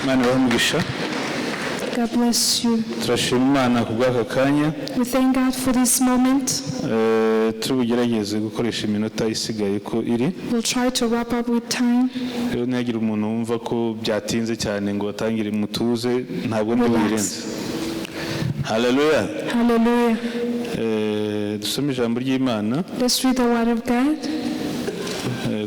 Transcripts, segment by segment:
Imana ibahe umugisha. God bless you. Turashima Imana ku bw'aka kanya. We thank God for this moment. Turi bugerageze gukoresha iminota isigaye ko iri. We'll try to wrap up with time. Rero ntihagire umuntu wumva ko byatinze cyane ngo atangire, mutuze, ntabwo ndi Relax. buyirenze. Haleluya. Hallelujah. Dusome ijambo ry'Imana. Let's read the word of God.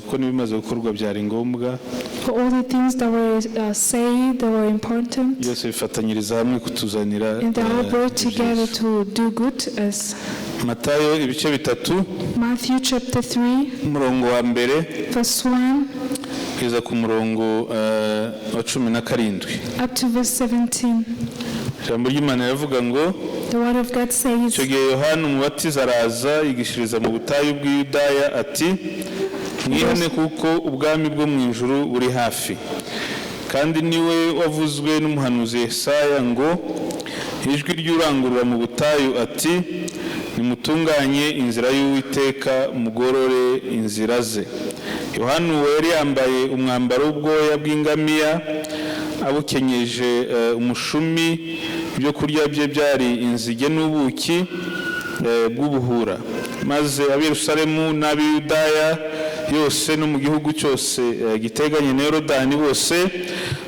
Kuko n'ibimaze gukorwa byari ngombwa. For all the things that were said, that were important, Byose bifatanyiriza hamwe kutuzanira and they all brought together ibyiza. To do good to us. Matayo ibice 3, Matthew chapter 3, umurongo wa 1 verse 1 kugeza ku murongo wa 17. Up to verse 17. Ijambo ry'Imana riravuga ngo: The word of God says, Icyo gihe Yohana Umubatiza araza, yigishiriza mu butayu bw'i Yudaya ati: "Mwihane, kuko ubwami bwo mu ijuru buri hafi." Kandi niwe wavuzwe n'umuhanuzi Yesaya ngo: "Ijwi ry'urangurura mu butayu ati: 'Nimutunganye inzira y'Uwiteka, mugorore inzira ze.'" Yohana uwo yari yambaye umwambaro w'ubwoya bw'ingamiya, abukenyeje umushumi, ibyo kurya bye byari inzige n'ubuki bw'ubuhura. Maze ab'i Yerusalemu n'ab'i Yudaya yose no mu gihugu cyose giteganye na Yorodani bose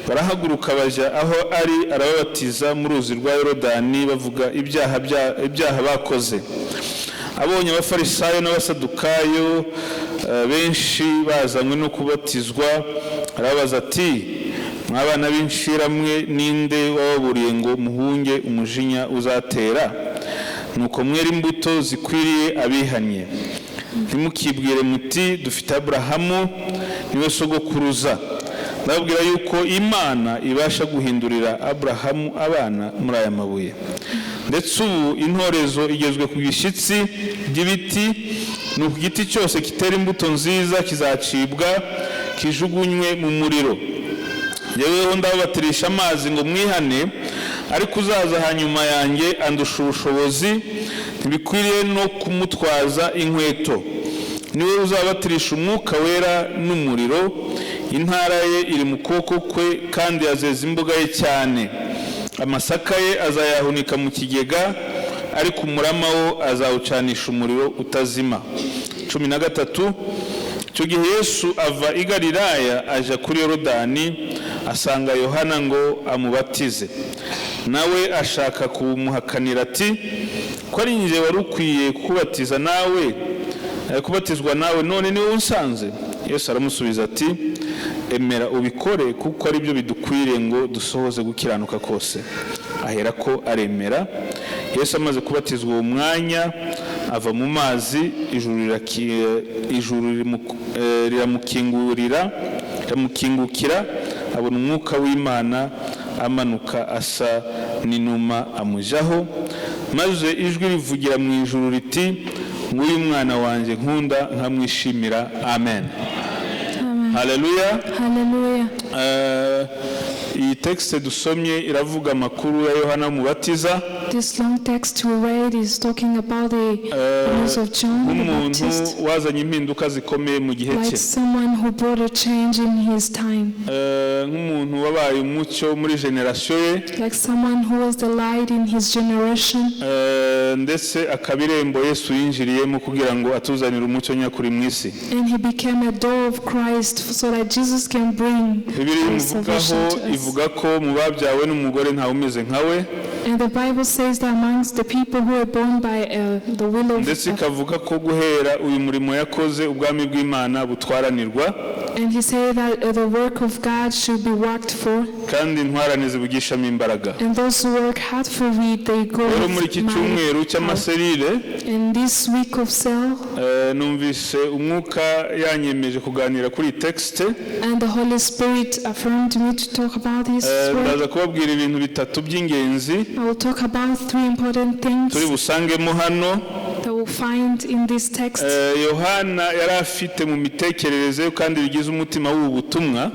barahaguruka, bajya aho ari, arababatiza mu ruzi rwa Yorodani, bavuga ibyaha bakoze. Abonye Abafarisayo n'Abasadukayo benshi bazanywe no kubatizwa, arababaza ati: "Mwa bana b'incira mwe, ninde wababuriye ngo muhunge umujinya uzatera? Nuko mwere imbuto zikwiriye abihannye. Ntimukibwire muti: 'Dufite Aburahamu niwe sogokuruza.' Ndababwira yuko Imana ibasha guhindurira Aburahamu abana muri aya mabuye. Ndetse ubu intorezo igezwe ku bishyitsi by'ibiti. Ni ku giti cyose kitera imbuto nziza kizacibwa, kijugunywe mu muriro. Yeweho ndababatirisha amazi ngo mwihane, ariko uzaza hanyuma yanjye andusha ubushobozi, ntibikwiriye no kumutwaza inkweto. Niwe uzabatirisha Umwuka Wera n'umuriro. Intara ye iri mu kuboko kwe, kandi azeza imbuga ye cyane. Amasaka ye azayahunika mu kigega, ariko umurama wo azawucanisha umuriro utazima." 13. Icyo gihe Yesu ava i Galilaya, aja kuri Yorodani, asanga Yohana ngo amubatize. Nawe ashaka kumuhakanira ati: "Ko ari njye wari ukwiye kubatiza nawe kubatizwa nawe, none niwe unsanze?" Yesu aramusubiza ati: "Emera ubikore, kuko ari byo bidukwiriye ngo dusohoze gukiranuka kose." Ahera ko aremera. Yesu amaze kubatizwa, uwo mwanya ava mu mazi, ijuru riramukingukira, abona Umwuka w'Imana amanuka asa n'inuma, amujaho. Maze ijwi rivugira mu ijuru riti: "Nguyu Umwana wanjye nkunda nkamwishimira." Amen. Haleluya. Hallelujah. Iyi texte dusomye iravuga amakuru ya Yohana Umubatiza, This long text we read is talking about the news of John the nk'umuntu Baptist, wazanye impinduka zikomeye mu gihe cye, like someone who brought a change in his time, nk'umuntu wabaye umucyo muri génération ye, like someone who was the light in his generation, ndetse akaba irembo Yesu yinjiriyemo kugira ngo atuzanire umucyo nyakuri mu isi. And he became a door of Christ so that Jesus can bring Bibiliya imuvugaho salvation to us. Ivuga ko mu babyawe n'umugore ntawe umeze nka we. And the Bible says that amongst the people who were born by the will of Ndetse ikavuga ko guhera uyu murimo yakoze, ubwami bw'Imana butwaranirwa, And he said that the work of God should be worked for, kandi intwarane zibugishamo imbaraga. And those who work hard for it, they go Rero with muri iki might. cyumweru cy'ama cellules, In this week of cell, numvise Umwuka yanyemeje kuganira kuri iyi texte. And the Holy Spirit affirmed me to talk about His word. Ndaza kubabwira ibintu bitatu by'ingenzi I will talk about three important things turi busangemo hano. That will find in this text, Yohana yari afite mu mitekerereze ye kandi bigize umutima w'ubu butumwa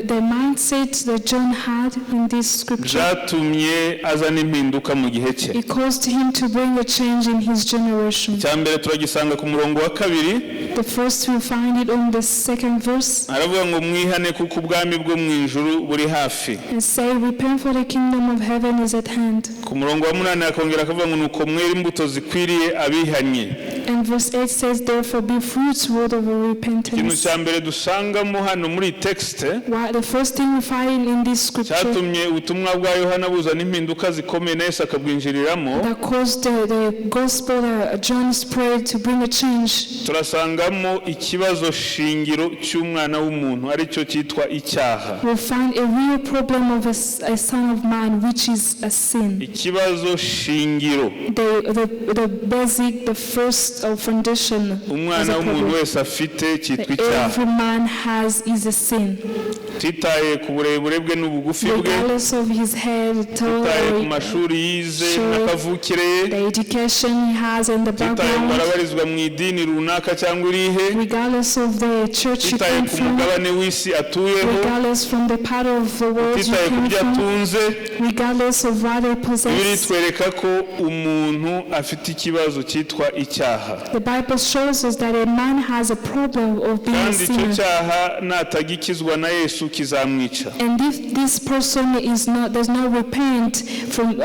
the mindset that John had in this scripture, byatumye azana impinduka mu gihe cye. It caused him to bring a change in his generation. Icya mbere turagisanga ku murongo wa kabiri. The first, we find it on the second verse, Aravuga ngo mwihane kuko ubwami bwo mu ijuru buri hafi. And say, "Repent, for the kingdom of heaven is at hand." Ku murongo wa munani akongera akavuga ngo nuko mwere imbuto zikwiriye abihanye. And verse 8 says, "Therefore be fruits worthy of Ikintu repentance." cya mbere dusangamo hano muri iyi texte Why, the first thing we find in this scripture cyatumye ubutumwa bwa Yohana buzana impinduka zikomeye na Yesu akabwinjiriramo, that caused the gospel that John spread to bring a change, turasangamo ikibazo shingiro cy'umwana w'umuntu aricyo cyitwa icyaha. We find a real problem of a son of man, which is a sin. Ikibazo shingiro The basic, the first foundation is umwana a w'umuntu problem wese afite cyitwa that icyaha. every man has is a sin. Titaye ku burebure bwe n'ubugufi bwe, Regardless of his head, tall, titaye ku or mashuri yize short, n'akavukire ye, the education he has and the titaye ngo background, arabarizwa mu idini runaka cyangwa irihe, regardless of the church you titaye come ku from, mugabane w'isi atuyeho, regardless from the part of the world you titaye ku come byo from, atunze, regardless of what they Bibiliya possess. itwereka ko umuntu afite ikibazo cyitwa icyaha. The Bible shows us that a man has a problem of being a Kandi icyo sinner. cyaha natagikizwa na Yesu kizamwica. And if this person is not, does not repent from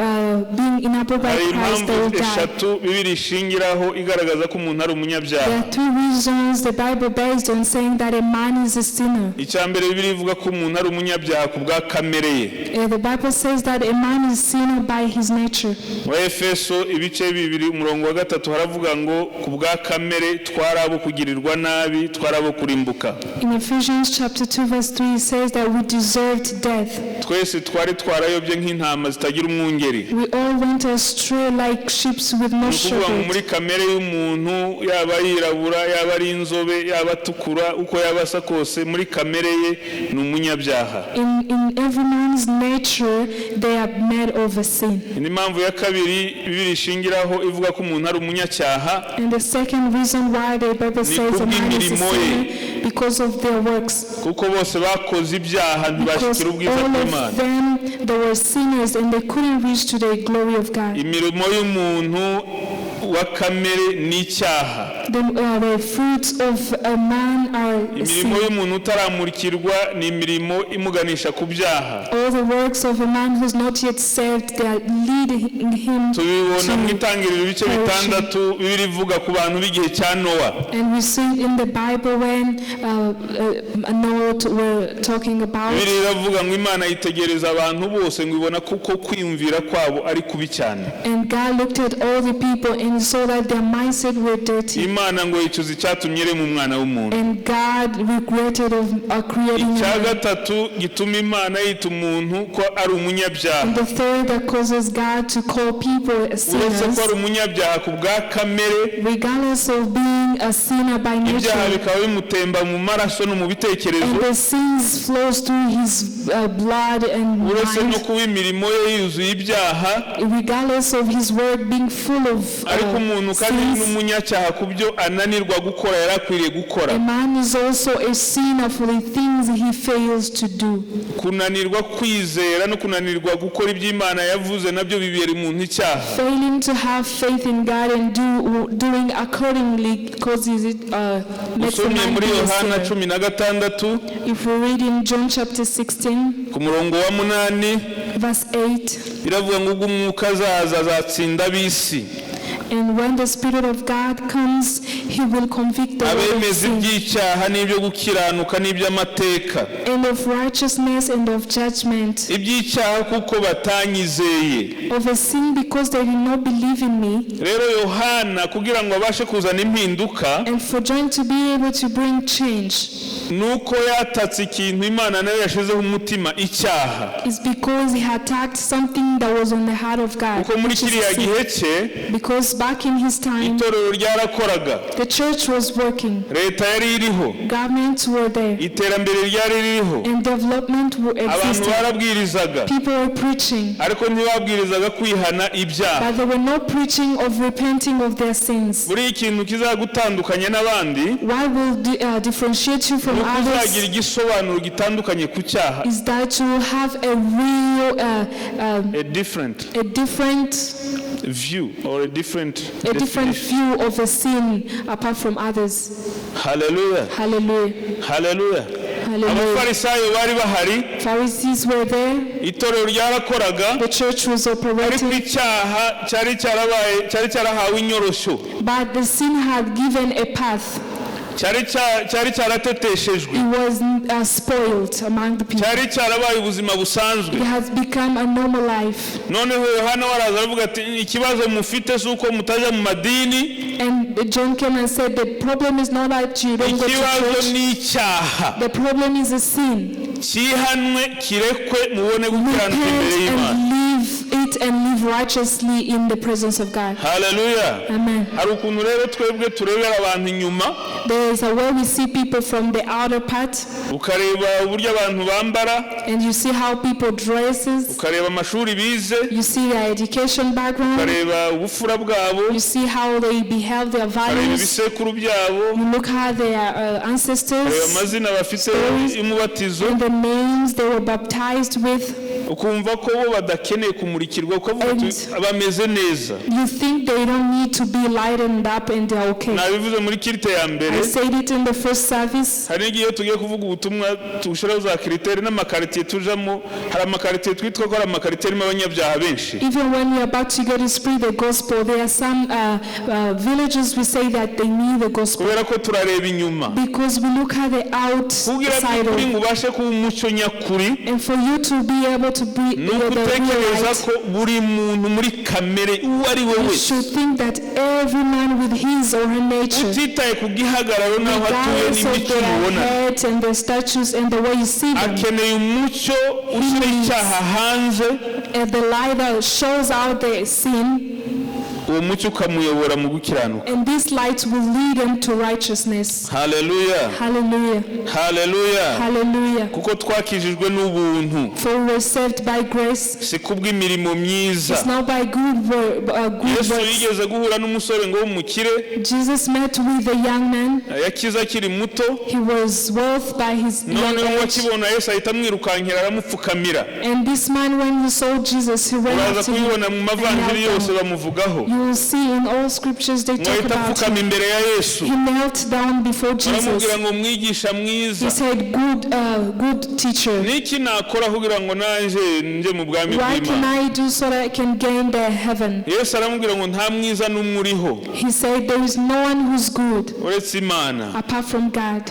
being enabled by Hari Christ, they will impamvu die. eshatu Bibiliya ishingiraho igaragaza ko umuntu ari umunyabyaha. There are two reasons the Bible based on saying that a man is a sinner. Icya mbere, Bibiliya ivuga ko umuntu ari umunyabyaha ku bwa kamere ye. The Bible says that a man is sinner by his nature. Mu Efeso ibice 2 umurongo wa 3 haravuga ngo ku bwa kamere twari abo kugirirwa nabi, twari abo kurimbuka. In Ephesians chapter 2 verse 3, it says that we deserved death. Twese twari twarayobye nk'intama zitagira umwungeri. We all went astray like sheep with no Ni ukuvuga ngo shepherd. muri kamere y'umuntu, yaba yirabura, yaba ari inzobe, yaba atukura, uko yaba asa kose, muri kamere ye ni umunyabyaha. In every man's nature, they are made of a sin. Indi mpamvu ya kabiri Bibiliya ishingiraho ivuga ko umuntu ari umunyacyaha And the second reason why the Bible says a man is a kubw'imirimo ye. sinner, because of their works. Kuko bose bakoze ibyaha Because ntibashyikira ubwiza all bw'Imana. of them, they were sinners and they couldn't reach to the glory of God. Imirimo y'umuntu wa kamere ni icyaha. The fruits of a man are sin. Imirimo y'umuntu utaramurikirwa ni imirimo imuganisha ku byaha. All the works of a man who's not yet saved, they are leading him Tubibona mu to. Itangiriro ibice 6, Bibiliya ivuga ku bantu b'igihe cya Nowa. And we see in the Bible when Noah were talking about, Bibiliya iravuga ngo Imana yitegereza abantu bose ngo ibona kuko kwiyumvira kwabo ari kubi cyane. And God looked at all the people and saw that their mindset were dirty. Imana ngo yicuza icyatumye irema umwana w'umuntu. And God regretted of creating Icya man. gatatu gituma Imana yita umuntu ko ari umunyabyaha, And the third that causes God to call people uretse sinners, ko ari umunyabyaha ku bwa kamere, regardless of being a sinner by ibyaha nature, bikaba bimutemba mu maraso no mu bitekerezo, and the sins flows through his blood and uretse no mind, kuba imirimo ye yuzuye ibyaha, regardless of his work being full of ariko umuntu kandi sins, n'umunyacyaha ku byo ananirwa gukora yari akwiriye gukora. A man is also a sinner for the things he fails to do. Kunanirwa kwizera no kunanirwa gukora ibyo Imana yavuze nabyo bibera umuntu icyaha. Failing to have faith in God and doing accordingly causes it, makes a Usomye man muri be a Yohana sinner. 16 If we read in John chapter 16, ku murongo wa 8, verse 8, biravuga ngo ubwo umwuka azaza azatsinda ab'isi, and when the Spirit of God comes, he will convict the world of abemeza sin iby'icyaha n'ibyo gukiranuka n'iby'amateka. And of righteousness and of judgment. Iby'icyaha kuko batanyizeye. Of a sin because they did not believe in me. Rero Yohana kugira ngo abashe kuzana impinduka, And for John to be able to bring change, Ni uko yatatse ikintu Imana nayo yashizeho umutima, icyaha. It's because he attacked something that was on the heart of God, Kuko muri which is kiriya sin. Gihe cye, Because back in his time, itorero ryarakoraga, the church was working, leta yari iriho, governments were there, iterambere ryari ririho, and development abantu existed. Barabwirizaga, People were preaching, ariko ntibabwirizaga kwihana ibyaha. But they were not preaching of repenting of their sins. Buriya ikintu kizagutandukanya n'abandi What will differentiate you from ni uko uzagira others igisobanuro gitandukanye ku cyaha. Is that you will have a real, A different a different, view or a different a different definition. View of a sin apart from others. Hallelujah. Hallelujah. Hallelujah. Hallelujah. Abafarisayo bari bahari, Pharisees were there. Itorero ryarakoraga, The church was ariko operating, icyaha cyari cyarabaye, cyari cyarahawe inyoroshyo, but the sin had given a path. Cyari cya- cyari cyarateteshejwe, It was spoiled among the people. Cyari cyarabaye ubuzima busanzwe. It has become a normal life. Noneho Yohana waraza aravuga ati ikibazo mufite si uko mutajya mu madini, And John came and said, "The problem is not that you don't go to ikibazo church. Ni icyaha. The problem is a sin. Cyihanwe kirekwe mubone gukiranuka imbere Repent y'Imana." and live it and live righteously in the presence of God." Haleluya. Amen. Hari ukuntu rero twebwe turebera abantu inyuma, There is a way we see people from the outer part, ukareba uburyo abantu bambara, and you see how people dresses, ukareba amashuri bize, you see their education background, ukareba ubupfura bwabo, you see how they behave, their ukareba values, ibisekuru byabo, you look at their ukareba ancestors amazina bafite y'umubatizo, and the names they were baptized with. Ukumva ko bo badakeneye kumurikirwa, ukavuga uti bameze neza. You think they don't need to be lightened up and they're okay. Nabivuze muri culte ya mbere. I said it in the first service. Hari n'igihe iyo tugiye kuvuga ubutumwa dushyiraho za critères n'amakaritiye tujamo, hari amakaritiye twitwa ko ari amakaritiye arimo abanyabyaha benshi. Even when we are about to go to spread the gospel, there are some villages we say that they need the gospel Kubera ko turareba inyuma. Because we look at the Kugira outside by'ukuri of. Ngo ubashe kuba umucyo nyakuri, And for you to be able to be ni the real ugutekereza light, ko buri muntu muri kamere uwo ari we you wese, should think that every man with his or her nature, utitaye ku gihagararo n'aho atuye regardless of n'imico their umubona, head and their statues and the way you see them, akeneye umucyo ushyira icyaha hanze, and the light that shows out their sin, uwo mucyo ukamuyobora mu gukiranuka. And this light will lead them to righteousness. Haleluya. Hallelujah. Haleluya. Hallelujah. Kuko twakijijwe n'ubuntu, For we were saved by grace. Si kubw'imirimo myiza. It's not by good Yesu works. yigeze guhura n'umusore ngo w'umukire, Jesus met with a young man. Yakize akiri muto. He was wealth by his young Noneho age. akibona Yesu ahita amwirukankira aramupfukamira. And this man, when he saw Jesus, he went Uraza up to him kubibona mu and mavanjiri knelt yose down. bamuvugaho. You will see in all scriptures they Ngo talk ahita about apfukama him. imbere ya Yesu, He knelt down before Jesus. aramubwira ngo mwigisha mwiza, He said, Good teacher, niki nakora kugira ngo nanjye njye mu bwami what can bw'Imana?" I do so that I can gain the heaven?" Yesu aramubwira ngo nta mwiza n'umwe uriho He said, "There is no one who's good uretse Imana. Apart from God."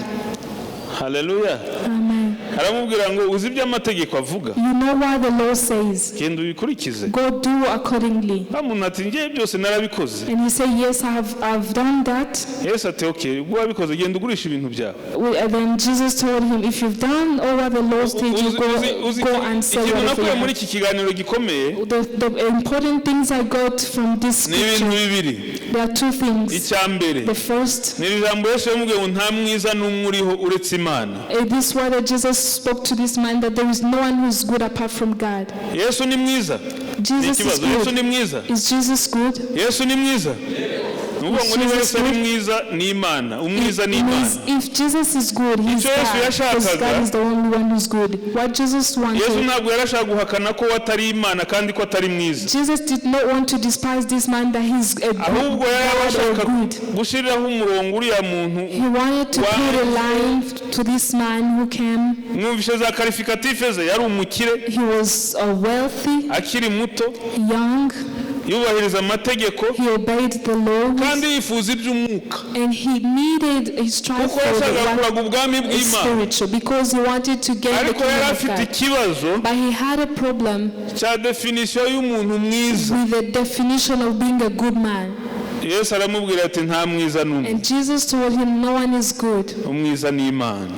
Haleluya. Amen. Aramubwira ngo uzi ibyo amategeko avuga, You know what the law says. genda ubikurikize. Go do accordingly. Wa muntu ati ngewe byose narabikoze. And he said, "Yes, I've done that." Yesu ati okay, ubwo wabikoze genda ugurisha ibintu byawe. And then Jesus told him, "If you've done all what the law states, you Uzi- go, uzi- uzi- go and sell ikintu whatever nakuye you muri have." iki kiganiro gikomeye The important things I got from this ni ibintu scripture, bibiri. There are two things. Icya mbere The first, ni iri jambo Yesu yamubwiye ngo nta mwiza n'umwe uriho uretse Imana. This word that Jesus spoke to this man, that there is no one who is good apart from God. Yesu ni mwiza? Ni Jesus is ikibazo. Yesu good. ni mwiza? Is Jesus good? Yesu ni mwiza? Ni ukuvuga ngo niba Yesu ari mwiza ni Imana, umwiza ni It Imana. means if Jesus is good, he's Icyo Yesu God. Because yashakaga- God is the only one who's good. What Jesus Yesu wanted, ntabwo yarashaka guhakana ko we atari Imana kandi ko atari mwiza. Jesus did not want to despise this man that he's a good Ahubwo yari God or ashaka good. gushyiriraho umurongo uriya muntu. He wanted to put a line to this man who came. Mwumvishe za qualificatifs ze, yari umukire, He was wealthy, akiri muto, young. Yubahiriza amategeko, He obeyed the laws, kandi yifuza iby'umwuka, and he needed he strived kuko for the yashakaga what kuraga ubwami is bw'Imana. Spiritual, because he wanted to gain the Ariko yari kingdom of afite God. ikibazo But he had a problem cya définition y'umuntu mwiza. With the definition of being a good man. Yesu aramubwira ati nta mwiza n'umwe. And Jesus told him, "No one is good. Umwiza ni Imana.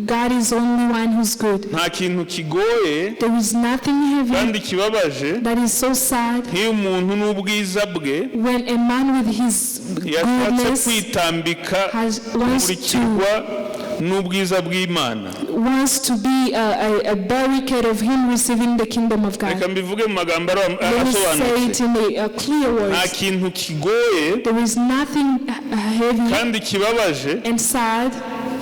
God is only one who's good." Nta kintu kigoye There is nothing heavy kandi kibabaje that is so sad nk'iyo umuntu n'ubwiza bwe when a man with his yashatse goodness kwitambika has wants to kumurikirwa n'ubwiza bw'Imana. Wants to be a barricade of him receiving the kingdom of Reka God. mbivuge mu magambo Let me say asobanutse. it in a clear Nta words. kintu kigoye There is nothing heavy kandi kibabaje and sad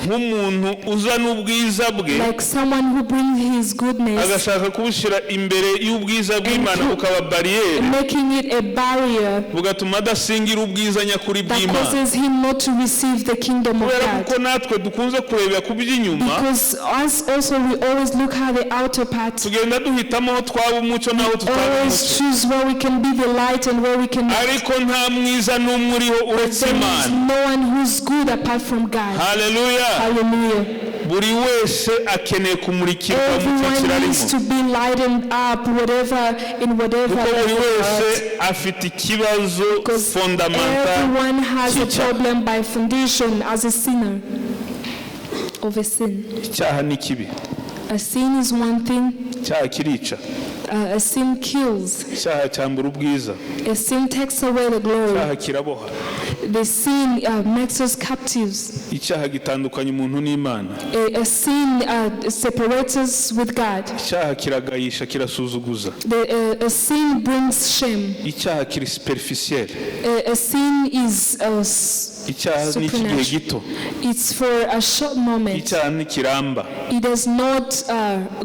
nk'umuntu uzana ubwiza bwe like someone who brings his goodness agashaka kubushyira imbere y'ubwiza bw'Imana bukaba bariyeri making it a barrier bugatuma adasingira ubwiza nyakuri that bw'Imana. causes him not to receive the kingdom of Kubera God. kuko natwe dukunze kurebera ku by'inyuma, Because us also, we always look at the outer part. Tugenda duhitamo aho twaba umucyo n'aho tutaba Always umucyo. choose where we can be the light and where we cannot. Ariko nta mwiza n'umwe uriho uretse There is Imana. no one who's good apart from God. Haleluya. Hallelujah. Buri wese akeneye kumurikirwa mu cyiciro Everyone needs arimo to be lightened up, whatever in whatever kuko buri level they are wese at. Afite ikibazo Because fondamental everyone has a cy'icyaha. Problem by foundation as a sinner of a sin. Icyaha ni kibi. A sin is one thing. Icyaha kirica. A sin kills. Icyaha cyambura ubwiza. A sin takes away the glory. Icyaha kiraboha. The sin makes us captives. Icyaha gitandukanya umuntu n'Imana. A sin separates us with God. Icyaha kiragayisha kirasuzuguza. A sin brings shame. Icyaha kiri superficiel. A sin is Icyaha ni icy'igihe supernatural. Gito. It's for a short moment. Icyaha ntikiramba. It does not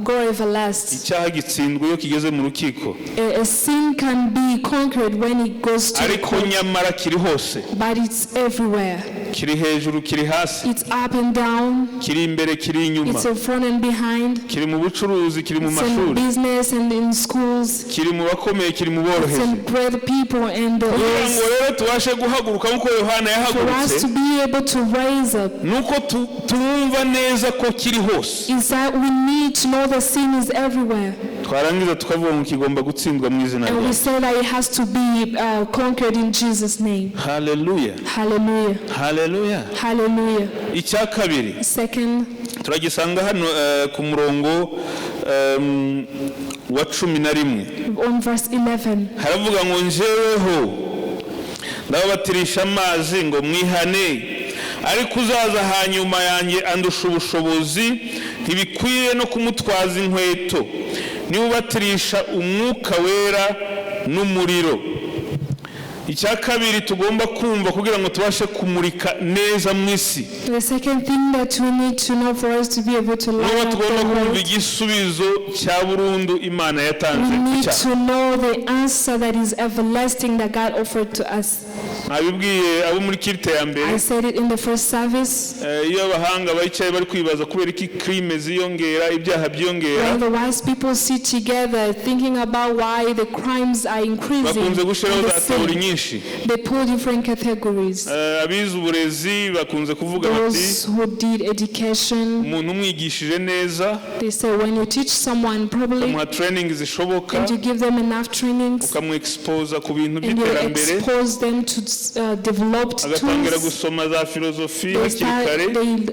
go everlast. Icyaha gitsindwa iyo kigeze mu rukiko. A sin can be conquered when it goes to the Ariko court, nyamara kiri hose. But it's everywhere. Kiri hejuru kiri hasi. It's up and down. Kiri imbere kiri inyuma. It's in front and behind. Kiri mu bucuruzi kiri mu It's in mashuri. Business and in schools. Kiri mu bakomeye kiri mu It's boroheje. in great people and the Kugira ngo less. rero tubashe guhaguruka nk'uko Yohana For us yahagurutse to be able to raise up nuko tumva neza ko kiri hose. Is that we need to know the sin is everywhere. Twarangiza tukavuga ngo kigomba gutsindwa mu izina And rya we say that it has to be conquered in Jesus' name. Haleluya. Hallelujah. Haleluya. Hallelujah. Icya kabiri Second, turagisanga hano ku murongo wa 11. On verse 11. Haravuga ngo njyeweho ndababatirisha amazi ngo mwihane ariko uzaza hanyuma yanjye andusha ubushobozi ntibikwiye no kumutwaza inkweto niwe ubatirisha umwuka wera n'umuriro. Icya kabiri tugomba kumva kugira ngo tubashe kumurika neza mu isi The second thing that we need to know for us to be able to light nuko up tugomba the kumva world, igisubizo cya burundu Imana yatanze we ku need cyaha. To know the answer that is everlasting that God offered to us. Nabibwiye abo muri culte ya mbere. I said it in the first service. Iyo abahanga bicaye bari kwibaza kubera iki crime ziyongera ibyaha byiyongera When the wise people sit together thinking about why the crimes are increasing, bakunze gushyiraho and the za théorie sin, nyinshi. They pull different categories. Abize uburezi bakunze kuvuga bati Those who did education, umuntu umwigishije neza they say when you teach someone properly ukamuha training zishoboka and you give them enough trainings ukamu-exposa ku bintu and you by'iterambere expose them to developed agatangira tools, gusoma za filozofi they hakiri start, kare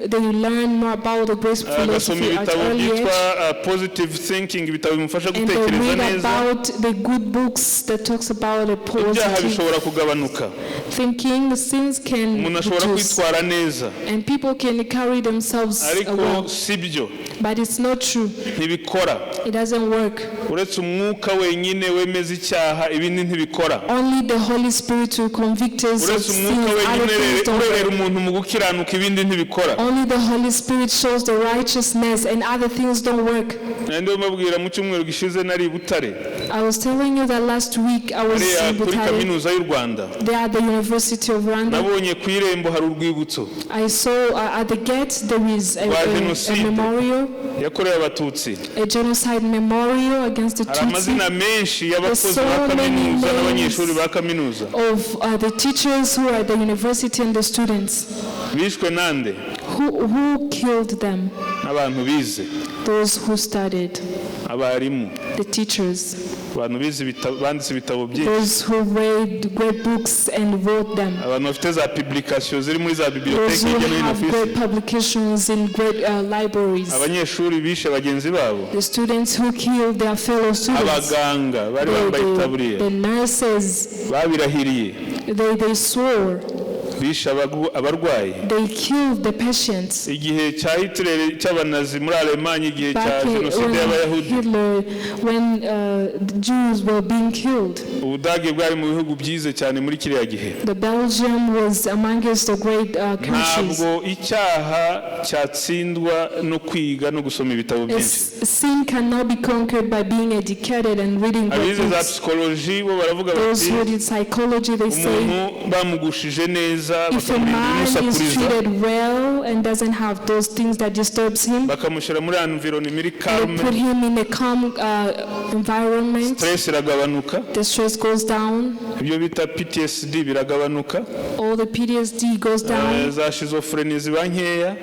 they learn more about the grace agasoma philosophy at ibitabo early age. byitwa positive thinking ibitabo bimufasha And they gutekereza read neza about the good books that talks about the ibyaha positive bishobora kugabanuka thinking. The sins can umuntu ashobora reduce kwitwara neza and people can carry themselves ariko well. si byo. But it's not true. Ntibikora. It doesn't work. Uretse umwuka wenyine wemeza icyaha ibindi ntibikora. Only the Holy Spirit will convict us of Uretse sin. umwuka wenyine Other things don't urerera work. umuntu mu gukiranuka ibindi ntibikora. Only the Holy Spirit shows the righteousness and other things don't work. Nandi mbabwira mu cyumweru gishize nari i Butare. I was telling you that last week I was Hariya in kuri Butare. kaminuza y'u Rwanda. They are the University of Rwanda. Nabonye ku irembo hari urwibutso I saw at the gate there is rwa a jenoside memorial, yakorewe abatutsi. A genocide memorial against the Hari Tutsi amazina menshi y'abakozi There's so ba many kaminuza names n'abanyeshuri ba kaminuza of the teachers who are at the university and the students. Bishwe nande? Who killed them? N'abantu bize. Those who studied, Abarimu. The teachers. Abantu bize ibitabo, banditse ibitabo byinshi, Those who read great books and wrote them. Abantu bafite za publication ziri muri za Those bibliothèque who hirya no hino have ku isi, great publications in great libraries. Abanyeshuri bishe bagenzi babo, The students who killed their fellow students. Abaganga bari bambaye itaburiya The nurses, babirahiriye, they swore. Bishe abarwayi. They killed the patients. Igihe cya Hitler cy'abanazi muri Alemanye, igihe cya Back jenoside when y'Abayahudi, Hitler, when the Jews were being killed, Ubudage bwari mu bihugu byize cyane muri kiriya gihe. The Belgium was amongst the great countries. Ntabwo icyaha cyatsindwa no kwiga no gusoma ibitabo byinshi. Sin cannot be conquered by being educated and reading great Abize za books. psychology bo baravuga Those bati who did psychology, they say, umuntu bamugushije neza, if a bakamurinda man is ibimusakuriza, treated well and doesn't have those things that disturbs him, bakamushyira muri environment iri they calme, put him in a calm environment, stress iragabanuka, the stress goes down, ibyo bita PTSD biragabanuka, all the PTSD goes down, za schizophrenia ziba nkeya.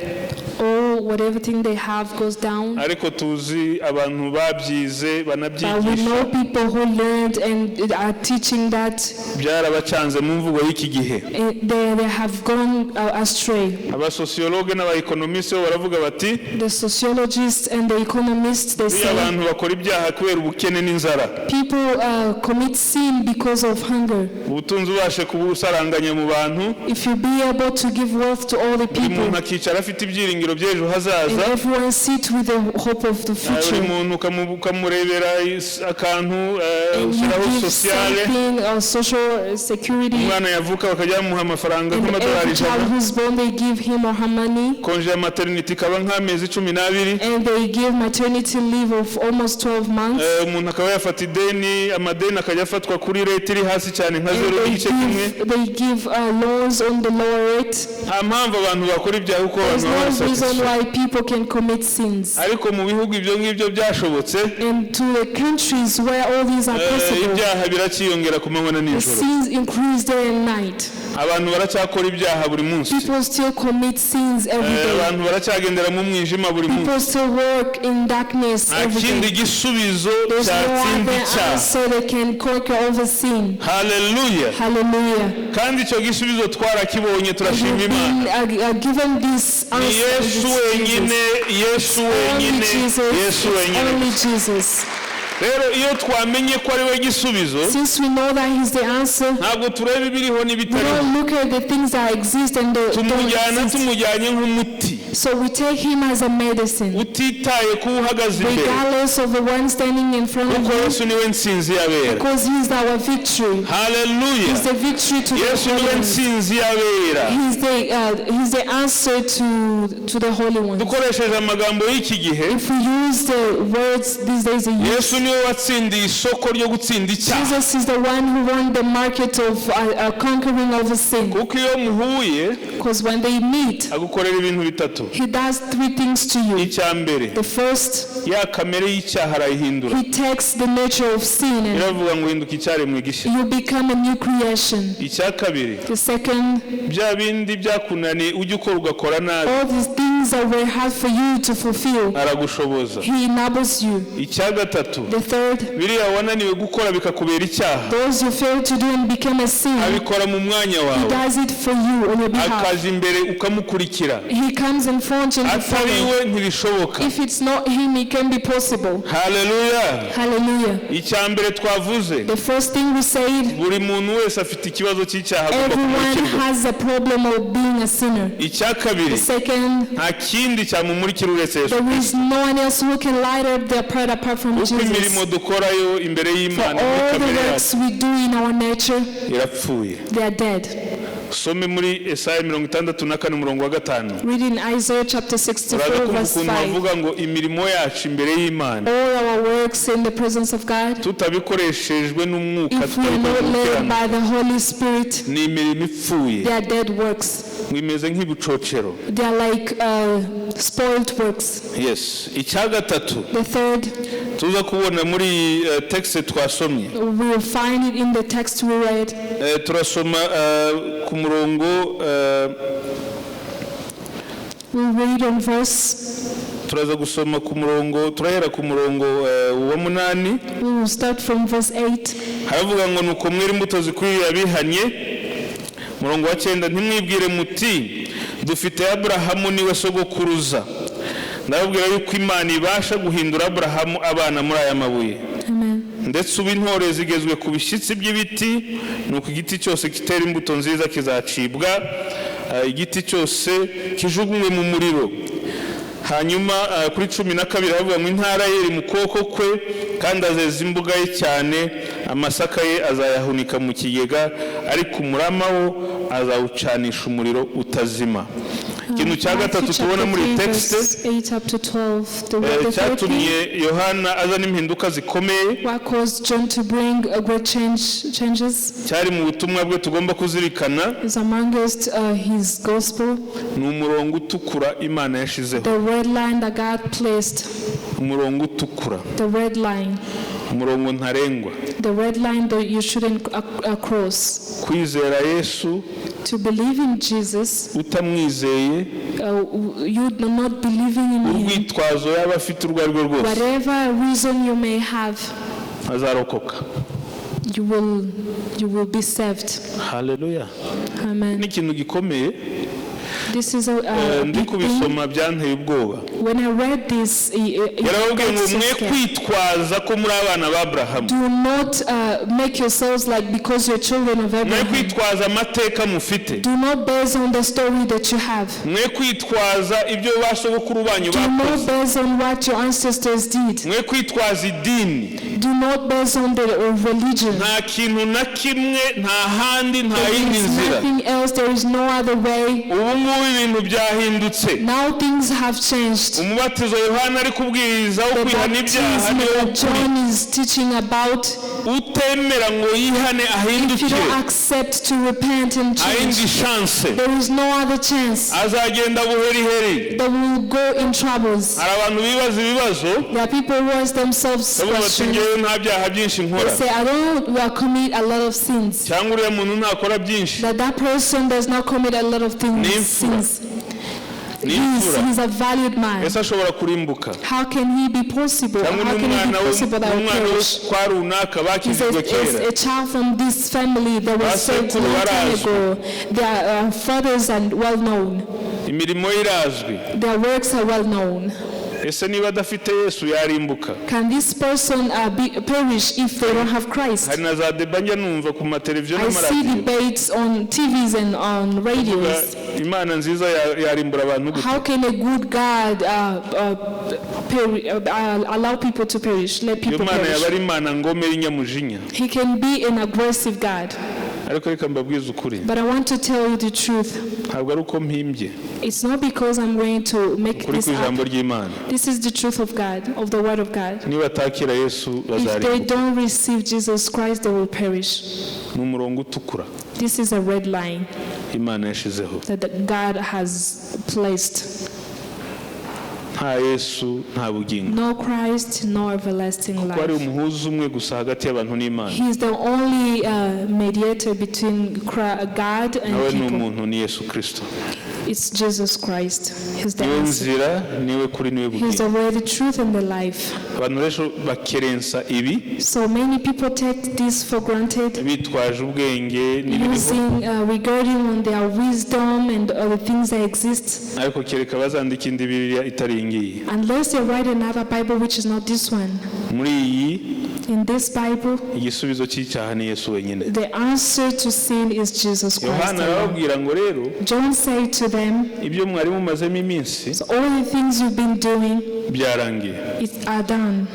All whatever thing they have goes down. Ariko tuzi abantu babyize, But we banabyigisha, know people who learned and are teaching that byarabacanze mu mvugo y'iki gihe. they have gone astray. Abasosiyologe n'abaekonomisite bo baravuga bati The sociologists and the economists, they iyo say abantu bakora ibyaha kubera ubukene n'inzara, people commit sin because of hunger. Ubutunzi ubashe kubusaranganya mu bantu, If you be able to give wealth to all the buri muntu people, akicara afite ibyiringiro by'ejo and hazaza, everyone sit with the hope of the buri future, muntu ukamurebera akantu, and you ushyiraho give sociale, something or social security, umwana yavuka bakajya bamuha amafaranga and nk'amadolari every 100, child who's born, they give him or her money, congé ya maternité ikaba nk'amezi 12, and they give maternity leave of almost 12 months. Umuntu akaba yafata ideni, amadeni akajya afatwa kuri rate iri hasi cyane nka And zeru they n'igice kimwe. give, they give loans on the lower rate. Nta mpamvu abantu bakora ibyaha kuko There's abantu baba no reason bari satisfied. why people can commit sins. Ariko mu bihugu ibyo ngibyo byashobotse, And to the countries where all these are possible, ibyaha biracyiyongera ku manywa na the nijoro. sins increase day and night. Abantu baracyakora ibyaha buri munsi. People still commit sins every day. Abantu baracyagendera mu mwijima buri munsi. People still work in darkness Nta every kindi day. gisubizo There's no cyatsinda other icyaha. answer that can conquer over sin. Haleluya. Hallelujah. Kandi icyo gisubizo twarakibonye, turashima We've Imana. been given this Ni answer. Yesu It's wenyine, Jesus. Yesu Only wenyine, Jesus. Yesu It's wenyine. only Jesus. Rero iyo twamenye ko ari we gisubizo, Since we know that He's the answer, ntabwo tureba ibiriho we n'ibitariho. don't look at the things that exist and the don't Tumujyana, exist. tumujyanye nk'umuti, So we take Him as a medicine, utitaye ku uhagaze imbere, regardless of the one standing in front of kuko you, Yesu niwe nsinzi y'abera. because He's our victory. Haleluya. He's the victory to the Yesu Holy niwe Ones. nsinzi y'abera. He's the answer to the Holy Ones. Dukoresheje amagambo y'iki gihe, If we use the words these days, they use, Yesu niwe watsindiye isoko ryo gutsinda icyaha. Jesus is the one who won the market of conquering over sin. Kuko iyo muhuye, Because when they meet, agukorera ibintu bitatu. He does three things to you. Icya mbere, The first, ya kamere y'icyaha arayihindura. He takes the nature of sin and Iravuga ngo hinduka icyaremwe gishya. you become a new creation. Icya kabiri, The second, bya bindi byakunaniye ujya ukora ugakora nabi, all these things that were hard for you to fulfill, aragushoboza. He enables you. Icya gatatu, The third, biriya wananiwe gukora bikakubera icyaha, those you failed to do and became a sin, abikora mu mwanya He wawe, does it for you on your behalf. akaza imbere ukamukurikira. He comes in front and you Atari follow. we ntibishoboka. If it's not Him, it can be possible. Haleluya. Hallelujah. Icya mbere twavuze, The first thing we said, buri muntu wese afite ikibazo cy'icyaha agomba everyone kumurikirwa. has a problem of being a sinner. Icya kabiri, Second, nta kindi cyamumurikira uretse Yesu, there is no one else who can light up their part apart from kuko imirimo Jesus. dukorayo imbere For y'Imana muri all the kamere works yacu we do in our nature, irapfuye. they are dead. Some muri Esaya 64 umurongo wa 5. Read in Isaiah chapter 64, Uraza kumva verse ukuntu 5. bavuga ngo imirimo yacu imbere y'Imana, All our works in the presence of God, tutabikoreshejwe n'umwuka, if we are not led tutabikoresheje, by the Holy Spirit, ni imirimo ipfuye, they are dead works. Ngo imeze nk'ibucocero. They are like spoiled works. Yes, icya gatatu The third, tuza kubona muri iyi texte twasomye, we will find it in the text we read. Turasoma ku murongo We read on verse Turaza gusoma ku murongo, turahera ku murongo wa 8. We will start from verse 8. Haravuga ngo: "Nuko mwera imbuto zikwiriye abihanye." Murongo wa 9: "Ntimwibwire muti 'Dufite Aburahamu niwe sogokuruza.' Ndababwira yuko Imana ibasha guhindura Aburahamu abana muri aya mabuye." Amen. "Ndetse ubu intore zigezwe ku bishyitsi by'ibiti. Nuko igiti cyose kitera imbuto nziza kizacibwa, igiti cyose kijugunywe mu muriro." Hanyuma kuri 12 havuga ngo: "Intara ye iri mu kuboko kwe, kandi azeza imbuga ye cyane. Amasaka ye azayahunika mu kigega, ariko umurama wo azawucanisha umuriro utazima." Ikintu cya Matthew gatatu tubona chapter muri 3, texte verse 8 up to 12. The third thing, cyatumye Yohana azana impinduka zikomeye, what caused John to bring a great changes, cyari mu butumwa bwe tugomba kuzirikana, is amongst his gospel, ni umurongo utukura Imana yashizeho. The red line that God placed, Umurongo utukura, the red line, umurongo ntarengwa. The red line that you shouldn't cross. Kwizera Yesu, To believe in Jesus, utamwizeye, you not believing in him, urwitwazo yaba afite urwo ari rwo rwose, whatever reason you may have, azarokoka. you will be saved. Haleluya! Amen. N'ikintu gikomeye. This is a Ndi big thing. kubisoma byanteye ubwoba. When I read this, it Yarababwiye got ngo: so "Mwe scared. kwitwaza ko muri abana ba Aburahamu, Do not make yourselves like because you're children of mwe Abraham. kwitwaza amateka mufite, Do not base on the story that you have. mwe kwitwaza ibyo ba sogokuru banyu Do not bakoze, base on what your ancestors did. mwe kwitwaza idini. Do not base on the religion. Nta kintu na kimwe, nta handi, nta There yindi is nzira. nothing else. There is no other way. Ubu ngubu ibintu byahindutse. Now things have changed. Umubatizo Yohana ari kubwiriza wo The kwihana ibyaha baptism niwo that ukuri. John is teaching about, Utemera ngo yihane, if you ahindukire, don't accept to repent and nta yindi change, chance, there is no other chance. Azagenda buheriheri. They will go in troubles. Hari abantu bibaza ibibazo, There are people who ask themselves bavuga bati: questions. 'Ngewe nta byaha byinshi nkora,' They say, 'I don't commit a lot of sins.' cyangwa 'Uriya muntu ntakora byinshi.' That person does not commit a lot of things, Ni imfura. sins. Ni He's, imfura. he's a valued man. Ese ashobora kurimbuka? How can he be possible? Cyangwa How can it n'umwana be possible that I will n'umwana wo perish? kwa runaka He's bakijijwe kera. a child from this family that was saved Basekuru long time barazwi. ago. Their fathers are well known. Imirimo ye irazwi. Their works are well known. Ese niba adafite Yesu yarimbuka?" Can this person perish if they don't have Christ? Hari na za débats njya numva ku mateleviziyo I see n'amaradiyo. Debates on TVs and on radios. Imana nziza yarimbura abantu gute? How can a good God allow people to perish? Let Iyo people Mana perish. yaba ari Imana ngome y'inyamujinya. He can be an aggressive God. Ariko reka mbabwize ukuri. But I want to tell you the truth. Ntabwo ari uko mpimbye. It's not because I'm going to make Ukuri this kw'ijambo up. ry'Imana. This is the truth of God, of the Word of God. Niba atakira Yesu, If they bazarimbuka. don't receive Jesus Christ, they will perish. Ni umurongo utukura This is a red line Imana yashizeho. That God has placed. Nta Yesu, nta bugingo. No Christ, no everlasting Ko ari life. umuhuza umwe gusa hagati y'abantu n'Imana. He is the only mediator between God and Nawe ni people. umuntu, ni Yesu Kirisito. It's Jesus Christ. He's the Niwe answer. nzira, niwe kuri, niwe He's the bugingo. way, the truth, and the life. Abantu rero bakerensa ibi, So many people take this for granted, bitwaje ubwenge n'ibiriho, using, regarding on their wisdom and other things that exist. Ariko kereka bazandika indi Bibiliya itari iyi ngiyi. Unless they write another Bible which is not this one. Muri iyi, In this Bible, igisubizo cy'icyaha ni Yesu wenyine. The answer to sin is Jesus Christ Yohana alone. arababwira ngo rero, John said to them, ibyo mwari mumazemo iminsi "So all the things you've been doing byarangiye. Are done.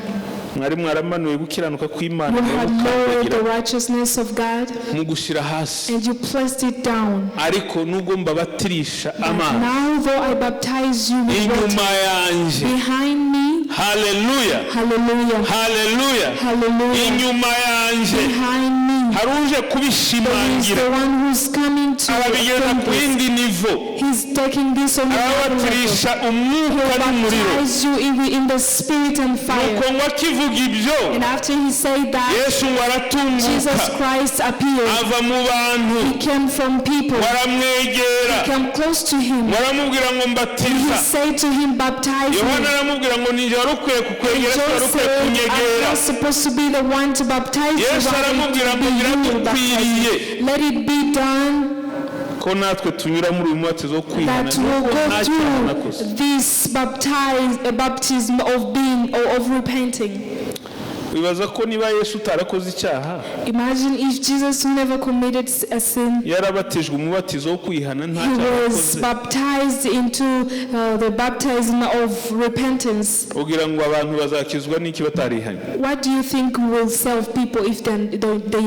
Mwari mwaramanuye gukiranuka kw'Imana, You had lowered mukandagira, the righteousness of God mugushyira hasi. And you placed it down. Ariko nubwo mbabatirisha amazi, Now, though I baptize you with inyuma water, yanjye, behind me, haleluya, hallelujah, haleluya, hallelujah, inyuma yanjye behind me Hari uje There is kubishimangira, the one who's coming to arabigeza affirm ku this. yindi niveau. He's taking this on another level. Arababatirisha umwuka n'umuriro. Baptize you in the spirit and fire. Nuko ngo akivuga ibyo, And after he said that, Yesu ngo aratunguka, Jesus Christ appeared. ava mu bantu, He came from people. ngo aramwegera, He came close to him. ngo aramubwira ngo He mbatiza. said to him, "Baptize Yohana me." aramubwira ngo ninjye wari ukwiye kukwegera, si John wari ukwiye said, "I'm kunyegera. not supposed to be the one to baptize you. Yesu Rather aramubwira it ngo be you who baptize biradukwiriye me. Let it be done ko natwe tunyura muri uyu mubatizo wo kwihana, that we'll nuko go nta cyaha nakoze. through this baptism of being or of repenting." Wibaza ko niba Yesu utarakoze icyaha, Imagine if Jesus, who never committed a sin, yarabatijwe umubatizo wo kwihana nta he cyaha was akoze, baptized into the baptism of repentance. ugira ngo abantu bazakizwa n'iki batarihanye? What do you think will save people if they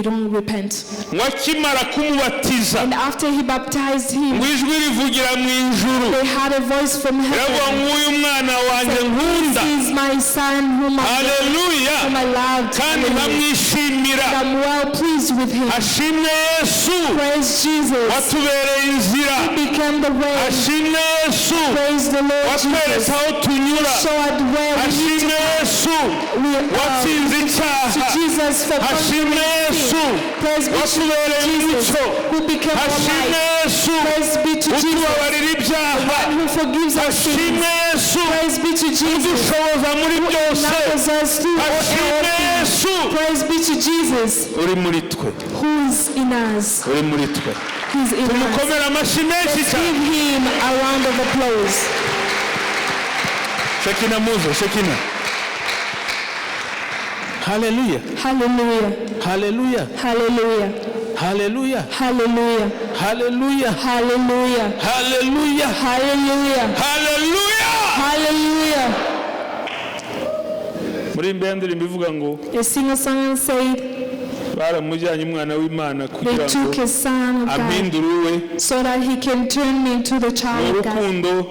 don't repent? Ngo akimara kumubatiza, And after he baptized him, ngo ijwi rivugira mu ijuru, they had a voice from riravuga heaven. ngo uyu mwana wanjye nkunda, "This is my son whom I, haleluya, whom I loved. kandi Hallelujah. nkamwishimira." I'm well pleased with him." Ashimwe Yesu Praise Jesus. watubereye inzira. He became the way. Ashimwe Yesu Praise the Lord watweretse Jesus. aho tunyura. Show us where we need to Ashimwe Yesu we, watsinze to icyaha. Jesus for Ashimwe conquering Yesu sin. Praise be to watubereye Jesus umucyo. who became our Ashimwe light. Yesu Praise be to Jesus utubabarira ibyaha. who forgives our sins. Ashimwe Yesu Praise be to Jesus udushoboza muri byose. enables us through all Ashimwe things. Yesu Praise be to Jesus uri muri twe, who is in us. uri muri twe. He's in us. Tumukomere amashyi menshi Let's cyane. give him a round of applause. Shekina muze, Shekina. Haleluya. Hallelujah. Haleluya. Hallelujah. Haleluya. Hallelujah. Haleluya. Hallelujah. Haleluya. Hallelujah. Haleluya. Hallelujah. Muri imbe ndirimbo ivuga ngo A singer song said, baramujyanye umwana w'Imana "They kugira ngo took a son of God ampindure uwe so that he can turn me into the mu child of God." rukundo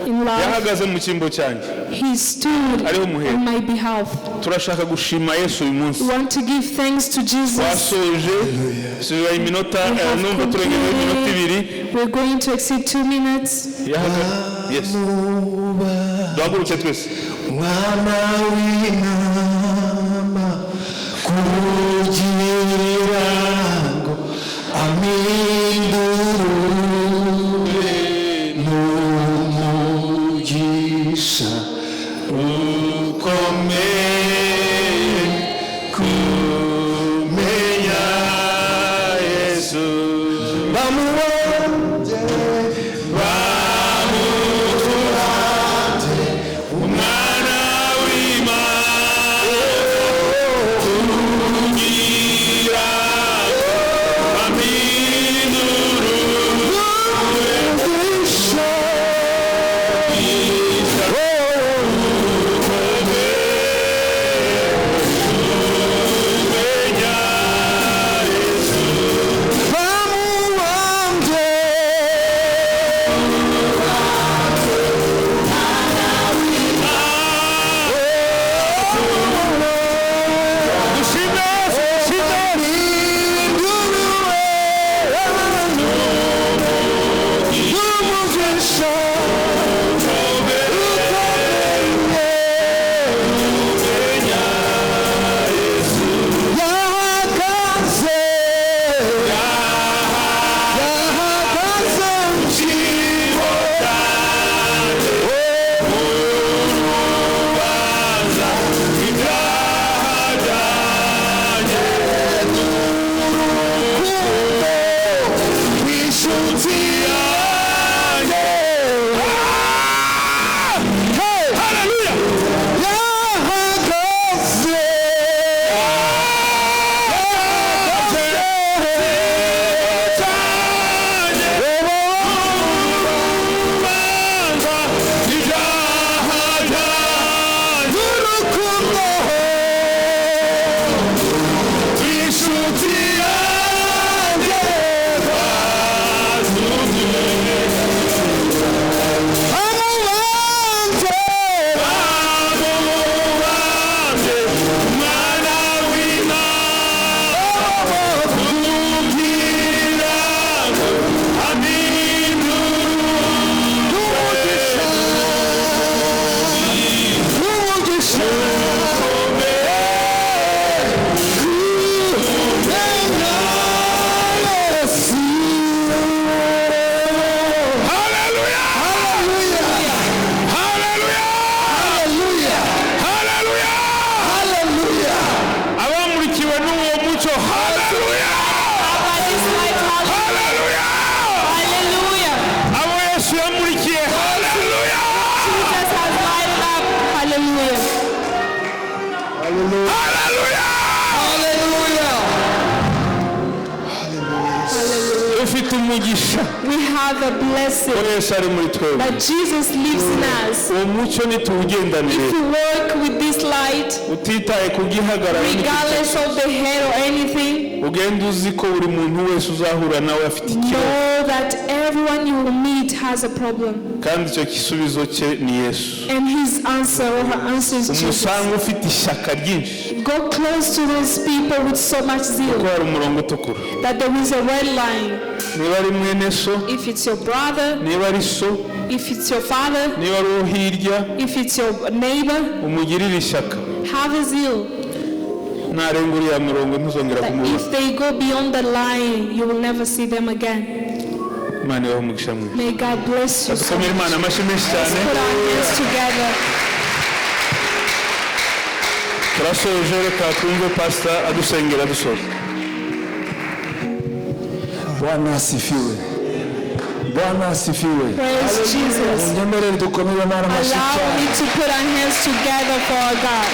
In love, yahagaze mu cyimbo cyanjye. he stood Ariho muhera. on my behalf. Turashaka gushima Yesu uyu munsi. We want to give thanks to Jesus. Twasoje sigaye iminota We have numva turengejeho iminota ibiri. concluded. We're going to exceed 2 minutes. Yahaga yes, duhaguruke twese. Mwana w'intama kugira ngo amindurure n'umugisha Ukomeye kumenya Yesu. Bamubonye Bamuturanze umwana w'Imana kugira aminduru umugisha. Kumenya. Bamubambye. Haleluya! By this light, hallelujah. Haleluya! Hallelujah. Abo Yesu yamurikiye, haleluya! Jesus has lighted up. Hallelujah. Haleluya! Hallelujah. Dufite umugisha We have a blessing ko Yesu ari muri twebwe. that Jesus lives in us. Uwo mucyo nituwugendanire, If we walk with this light, utitaye ku gihagararo, regardless of the head or anything, ugenda uzi ko buri muntu wese uzahura nawe afite ikibazo, know that everyone you will meet has a problem. kandi icyo gisubizo cye ni Yesu. And his answer or her answer is Jesus. Umusanga ufite ishyaka ryinshi, Go close to those people with so much kuko zeal hari umurongo utukura. that there is a red line. Niba ari mwene so, If it's your brother, niba ari so, if it's your father, niba ari uwo hirya, if it's your neighbor, umugirire ishyaka. Have a zeal Narenga uriya murongo, ntuzongera that kumubona. if they go beyond the line, you will never see them again. Imana ibahe umugisha mwinshi. May God bless you so Dukomere much. Imana amashyi menshi Let's cyane. put our hands together. Turasoje, reka twumve pasita adusengera dusoza. Bwana asifiwe. Bwana asifiwe. Praise Jesus. Munyemerere dukomere Imana amashyi Allow cyane. me to put our hands together for our God.